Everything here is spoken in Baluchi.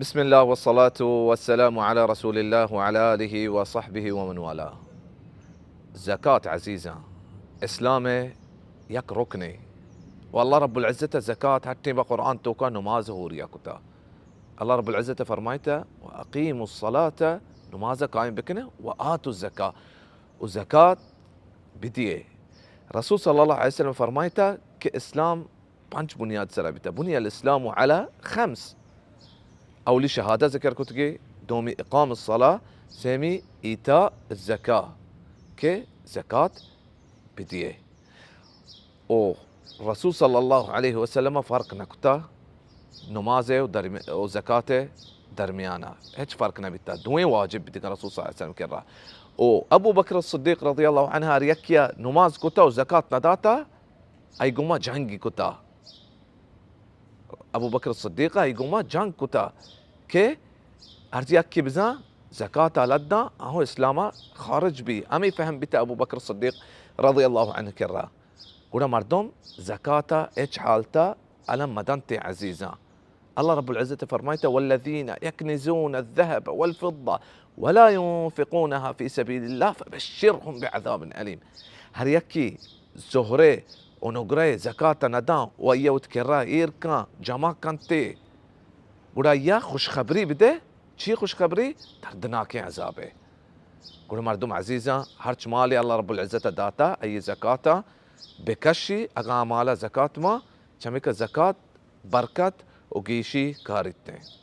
بسم الله والصلاة والسلام على رسول الله وعلى آله وصحبه ومن والاه. زکات عزیزاں، اسلام ءِ یک رکنے، و اللہ رب العزت ءَ زکات ہر ٹیم ءَ قرآن توکا نماز ہوریا کتا. اللہ رب العزت ءَ فرمائتا، و اقیموا الصلاة، نماز قائم بکنے، و آتوا الزکاة، و زکات بدیے. رسول صلی اللہ علیہ وسلم فرمائتا کہ اسلام پنچ بنیاد سرا بیتا. بنی الاسلام علی خمس. اولی شہادہ ذکر کتگی، دومی اقام الصلاة، سیمی ایتاء الزکاة کہ زکات بدیے. او رسول صلی اللہ علیہ وسلم فرق نکتا نماز و درمی-، و زکات درمیانا، ہچ فرق نبیتا، دوئیں واجب بیتگن رسول صلی اللہ علیہ وسلم کرا. او ابو بکر الصدیق رضی اللہ عنہ ہر یکیا نماز کتا و زکات نداتا، ای گوما جنگی کتا. ابو بکر صدیق ءَ ای گوما جنگ کتا کہ ہر یکے بزاں زکات ءَ لداں، آہو اسلام ءَ خارج بی. ہمے فہم بیتا ابو بکر صدیق رضی اللہ عنہ کرا. گڑا مردم زکات ءَ ہچ حالتا الم مدنت عزیزاں. اللہ رب العزت فرمائتا، والذین یکنزون الذهب والفضة ولا ينفقونها في سبيل الله فبشرهم بعذاب أليم. ہر یکے زہرے و نگرے زکات ءَ نداں و آئی ءَ وت کرا ایر کن، جمع کنتے، گڑا آئی ءَ خوشخبری بدے. چی خوشخبری؟ دردناکیں عذابے. گڑا مردم عزیزاں، ہرچ مالے اللہ رب العزت ءَ داتا، آئی زکات ءَ بکشی، اگاں آ مال ءَ زکات ما، چمیکہ زکات برکت و گیشی کاریت ایں.